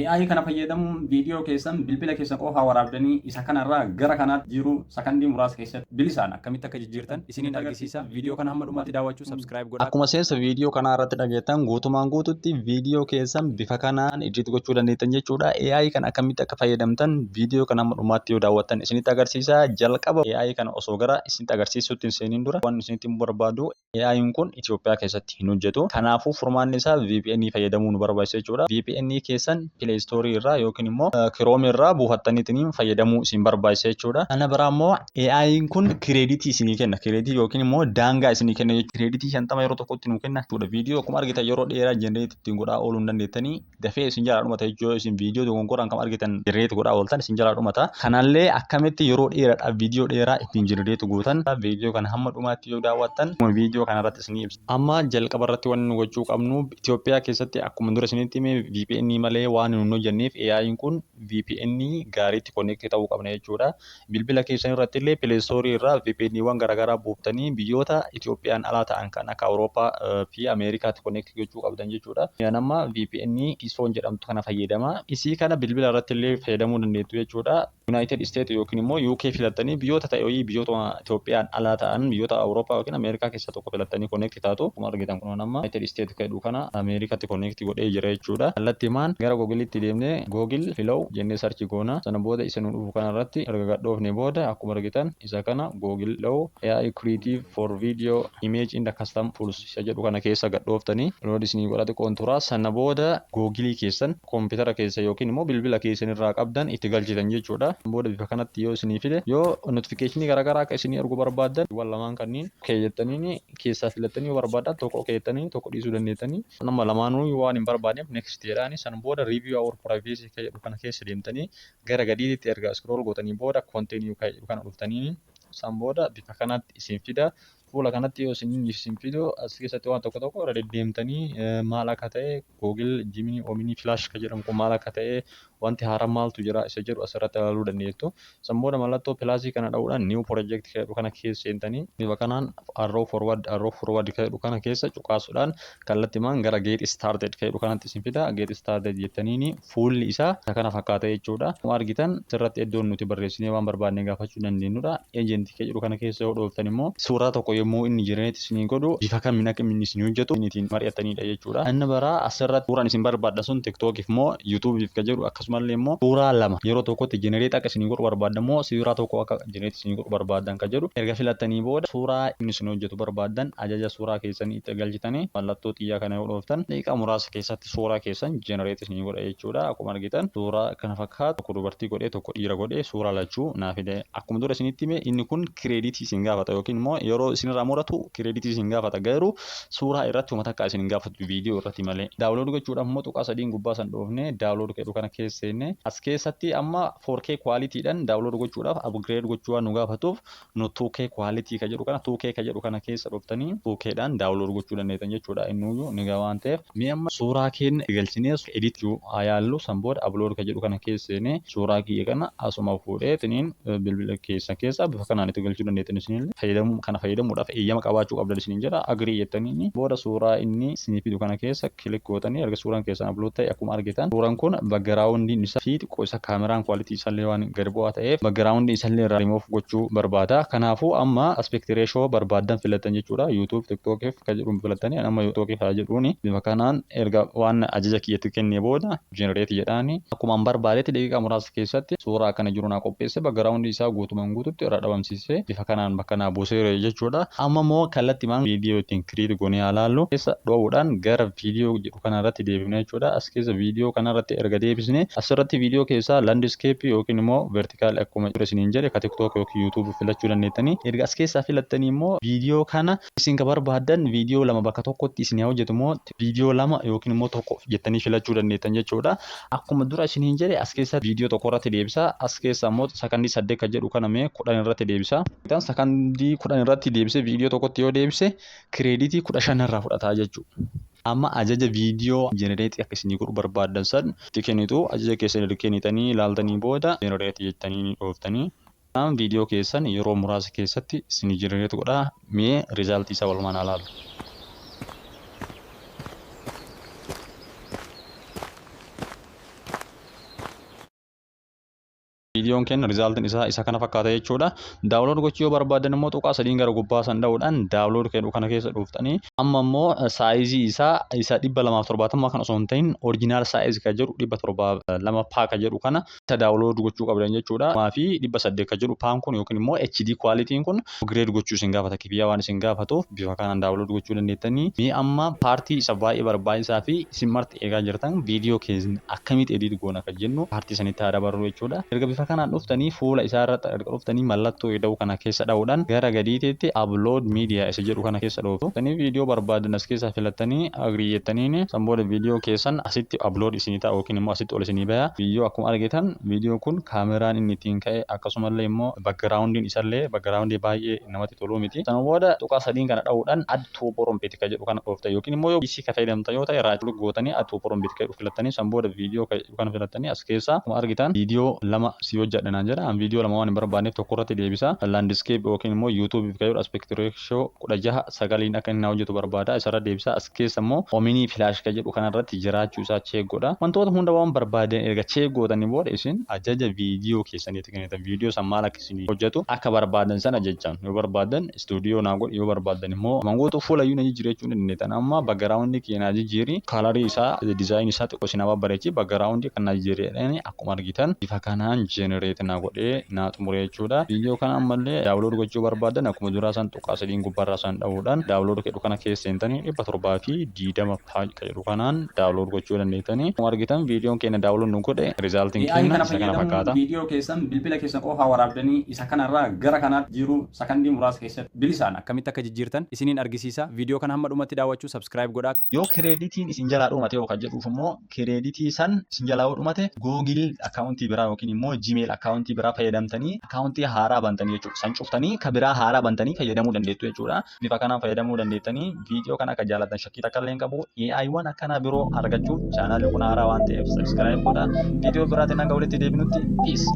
AI kana fayyadamuun viidiyoo keessan bilbila keessan qofaa waraabdanii isa kanarraa gara kanaatti jiru sakandii muraasa keessatti bilisaan akkamitti akka jijjiirtan isiniin agarsiisa. Viidiyoo kana hamma dhumaatti daawwachuu subscribe godhaa. Akkuma seensa viidiyoo kanaa irratti dhageettan, guutumaan guututti viidiyoo keessan bifa kanaan edit gochuu dandeettan jechuudha. AI kana akkamitti akka fayyadamtan viidiyoo kana hamma dhumaatti yoo daawwattan isinitti agarsiisa. Jalqaba AI kana osoo gara isinitti agarsiisuutti hin seeniin dura waan isinitti himuu barbaadu, AI'n kun Itoophiyaa keessatti hin hojjetu. Kanaafuu furmaanni isaa VPN fayyadamuu nu barbaachisa jechuudha. VPN keessan Play Store irraa yookiin immoo Chrome irraa buufattaniitiin fayyadamuu isin barbaachisa jechuudha. Kana biraa immoo AI'n kun kireeditii isinii kenna. Kireeditii yookiin immoo daangaa isinii kenna jechuudha. Kireeditii 50 yeroo tokkotti nuu kenna jechuudha. Viidiyoo akkuma argitan yeroo dheeraa generate ittiin godhaa ooluu hin dandeettanii, dafee isin jalaa dhumata jechuudha. Isin viidiyoo dogongoraan kam argitan generate godhaa ooltan isin jalaa dhumata. Kanallee akkamitti yeroo dheeraadhaaf viidiyoo dheeraa ittiin generate gootan viidiyoo kana hamma dhumaatti yoo daawwattan viidiyoo kana irratti isinii ibsa. Amma jalqaba irratti wanni nu gochuu qabnu, Itoophiyaa keessatti akkuma dura isinitti hime VPN malee waan nu hin hojjenneef AI'n kun VPN gaariitti connect ta'uu qabna jechuudha. Bilbila keessan irratti illee Play Store irraa VPNiiwwan garaagaraa buuftanii biyyoota Itoophiyaan alaa ta'an kan akka Awurooppaa fi Ameerikaatti connect gochuu qabdan jechuudha. An amma VPN Keystone jedhamtu kana fayyadama. Isii kana bilbila irratti illee fayyadamuu dandeettu jechuudha. United States yookiin immoo UK filattanii biyyoota ta'e wayii, biyyoota Itoophiyaan alaa ta'an, biyyoota Awurooppaa yookiin Ameerikaa keessaa tokko filattanii connect taatu. Akkuma argitan kun amma United States jedhu kana Ameerikaatti connect godhee jira jechuudha. Kallattiimaan gara Google'itti deemnee Google Flow jennee search goona. Sana booda isa nu dhufu kanarratti erga gadhoofne booda akkuma argitan isa kana Google Flow AI Creative for Video Image in the Custom Tools isa jedhu kana keessa gadhooftanii load isinii godha, xiqqoon tura. Sana booda Google'ii keessan koompitara keessa yookiin immoo bilbila keessan irraa qabdan itti galchitan jechuudha. Booda bifa kanatti yoo isinii fide, yoo notificationii garaagaraa akka isinii ergu barbaaddan waan lamaan kanneen keeyyattaniin keessaa filattanii, yoo barbaadan tokko keeyyatanii tokko dhiisuu dandeettanii. Nama lamaanuu waan hin barbaadneef next jedhaani. San booda review our privacy kan jedhu kana keessa deemtanii gara gadiitti erga scroll gootanii booda continue kan jedhu kana dhuftanii san booda bifa kanatti isin fida. Fuula kanatti yoo isin fidu as keessatti waan tokko tokko irra deddeemtanii maal akka ta'e, Google Gemini Omni Flash kan jedhamu kun maal akka ta'e, wanti haaraan maaltu jira isa jedhu asirratti ilaaluu dandeettu. San booda mallattoo plusii kana dha'uudhaan new project kan jedhu kana keessa seentanii bifa kanaan arrow forward, arrow forward kan jedhu kana keessa cuqaasuudhaan kallattimaan gara get started kan jedhu kanatti isin fida. Get started jettaniini fuulli isaa isa kana fakkaata jechuudha. Akkuma argitan asirratti iddoon nuti barreessinee waan barbaadne gaafachuu dandeenyudha. Agent kan jedhu kana keessa yoo dhooftan immoo suuraa tokko yommuu inni generate isinii godhu bifa kamiin akka inni isinii hojjetu ittiin mari'atanidha jechuudha. Inni biraa asirratti suuraan isin barbaaddan sun TikTokiif moo YouTubeif kan jedhu, akkasumallee immoo suuraa lama yeroo tokkotti generate akka isinii godhu barbaaddan moo suuraa tokko akka generate isinii godhu barbaaddan kan jedhu erga filattanii booda suuraa inni isin hojjetu barbaaddan ajaja suuraa keessanii itti galchitanii mallattoo xiyyaa kana yoo dhooftan daqiiqaa muraasa keessatti suuraa keessan generate isinii godha jechuudha. Akkuma argitan suuraa kana fakkaatu tokko dubartii godhee tokko dhiira godhee suuraa lachuu naa fide. Akkuma dura isinitti hime inni kun kireeditii isin gaafata yookiin immoo yeroo isinirraa muratu kireeditii isin gaafata, garuu suuraa irratti uummata akka isin hin gaafatu, viidiyoo irratti malee. Download gochuudhaaf immoo tuqaa sadiin gubbaa san dhoofne download jedhu kana keessa seenne as keessatti amma 4K qualityidhaan download gochuudhaaf upgrade gochuu waan nu gaafatuuf nu 2K quality ka jedhu kana, 2K ka jedhu kana keessa dhooftanii 2K dhaan download gochuu dandeettan jechuudha. Innuyyuu ni ga'a waan ta'eef. Mee amma suuraa keenya galchinee edit haa yaallu. San booda upload ka jedhu kana keessa seenee suuraa kiyya kana asuma fuudhee tiniin bilbila keessa keessa bifa kanaan itti galchuu dandeettan. Isinillee fayyadamuu kana fayyadamuudhaaf eeyyama qabaachuu qabdan isiniin jedha. Agree jettaniin booda suuraa inni isinii fidu kana keessa click gootanii erga suuraan keessan upload ta'e, akkuma argitan suuraan kun backgroundiin isaa fi xiqqoo isa kaameraan quality isallee waan gadi bu'aa ta'eef background isallee irraa remove gochuu barbaada. Kanaafuu amma aspect ratio barbaaddan filattan jechuudha. YouTube, TikTokiif kan jedhu filattanii, amma TikTokiif haa jedhuuni. Bifa kanaan erga waan ajaja kiyyatti kennee booda generate jedhaani. Akkuma an barbaadetti daqiiqaa muraasa keessatti suuraa akkana jiru naa qopheesse, background isaa guutumaan guututti irraa dhabamsiisee bifa kanaan bakka naa buuseera jechuudha. Amma immoo kallattimaan viidiyoo ittiin create goonee haa laallu. Keessa dho'uudhaan gara viidiyoo jedhu kana irratti deebifne jechuudha. As keessa viidiyoo kana irratti erga deebisne asirratti viidiyoo keessaa landscape yookiin immoo vertical akkuma dura isiniin jedhe ka TikTok yookiin YouTube filachuu dandeettanii. Erga as keessaa filattanii immoo viidiyoo kana isin ka barbaaddan viidiyoo lama bakka tokkotti isin haa hojjetu immoo viidiyoo lama yookiin immoo tokko jettanii filachuu dandeettan jechuudha. Akkuma dura isiniin jedhe as keessa viidiyoo tokko irratti deebisa. As keessa immoo sakandii 8 kan jedhu kana mee 10 irratti deebisa. Sakandii 10 irratti deebisee viidiyoo tokkotti yoo deebise kireeditii 15 irraa fudhataa jechuudha. Amma ajaja viidiyoo generate akka isinii godhu barbaaddan san itti kennitu. Ajaja keessan erga kennitanii ilaaltanii booda generate jettanii ni dhooftanii. Viidiyoo keessan yeroo muraasa keessatti isinii generate godhaa. Mee resultii isaa walumaan haa ilaallu. Viidiyoon keenya resultiin isaa isa kana fakkaata jechuudha. Download gochuu yoo barbaadan immoo tuqaa sadiin gara gubbaa san dha'uudhaan download jedhu kana keessa dhuftanii, amma immoo sizeii isaa isa 270 kan osoo hin ta'in original size kan jedhu 702 p kan jedhu kana isa download gochuu qabdan jechuudha. Fi 800 kan jedhu p'n kun yookiin immoo HD qualityn kun upgrade gochuu isin gaafata, kifiyyaa waan isin gaafatuuf bifa kanaan download gochuu dandeettanii. Mee amma partii isa baay'ee barbaachisaa fi isin marti eegaa jirtan, viidiyoo keessan akkamitti edit goona kan jennu partii sanitti haa dabarru jechuudha. Erga bifa kanaan dhuftanii fuula isaa irratti erga dhuftanii, mallattoo ida'uu kana keessa dha'uudhaan gara gadiititti upload media isa jedhu kana keessa dhooftu. Viidiyoo barbaadan as keessaa filattanii agree jettaniin, san booda viidiyoo keessan asitti upload isinii ta'a yookiin immoo asitti ol isinii baya. Viidiyoo akkuma argitan viidiyoo kun kaameraan inni ittiin ka'e, akkasumallee immoo backgroundiin isallee backgroundii baay'ee namatti toluu miti. Sana booda tuqaa sadiin kana dha'uudhaan add to prompt ka jedhu kana dhoofta, yookiin immoo yoo PC ka fayyadamtan yoo ta'e right click gootanii add to prompt ka jedhu filattanii, san booda viidiyoo ka jedhu kana filattanii, as keessaa akkuma argitan viidiyoo lama si hojjedha naan jedha. An viidiyoo lama waan hin barbaanneef tokko irratti deebisa. Landscape yookiin immoo YouTube ka jedhu aspect ratio 16:9n akka inni na hojjetu barbaada. Isarra deebisa. As keessa immoo Omni Flash ka jedhu kanarratti jiraachuu isaa check godha. Wantoota hunda waan barbaadan erga check gootanii booda isin ajaja viidiyoo keessaniitti kennitan. Viidiyoo san maal akka isin hojjetu akka barbaadan sana jechaan, yoo barbaadan studio naa godhi, yoo barbaadan immoo mangoota fuula iyyuu na jijjiiri jechuu ni dandeettan. Amma background kee naa jijjiiri, colorii isaa, design isaa xiqqoo isin babbareechi, background kan naa jijjiiri jedhanii, akkuma argitan bifa kanaan generate naa godhee naa xumure jechuudha. Viidiyoo kana ammallee download gochuu barbaadan akkuma duraa san tuqaa sadiin gubbaarraa san dha'uudhaan download jedhu kana keessa seentanii 720 p ka jedhu kanaan download gochuu dandeettanii. Akkuma argitan viidiyoon keenya download nu godhe, resultiin AI keenya kana isa kana fayyadamuun fakkaata. viidiyoo keessan bilbila keessan qofaa waraabdanii isa kanarraa gara kanaatti jiru sakandii muraasa keessatti bilisaan akkamitti akka jijjiirtan isiniin argisiisa. Viidiyoo kana hamma dhumatti daawwachuu subscribe godhaa. Yoo creditiin isin jalaa dhumate yoo kan jedhuuf immoo, creditii san isin jalaa yoo dhumate Google accountii biraa yookiin immoo Gmail accountii biraa fayyadamtanii accountii haaraa bantanii jechuudha. San cuftanii ka biraa haaraa bantanii fayyadamuu dandeettu jechuudha. Bifa kanaan fayyadamuu dandeettanii. Viidiyoo kana akka jaallattan shakkii takka illee hin qabu. AI-wwan akkanaa biroo argachuuf chaanaalli kun haaraa waan ta'eef subscribe godhaa. Viidiyoo biraatiin hanga walitti deebinutti, peace.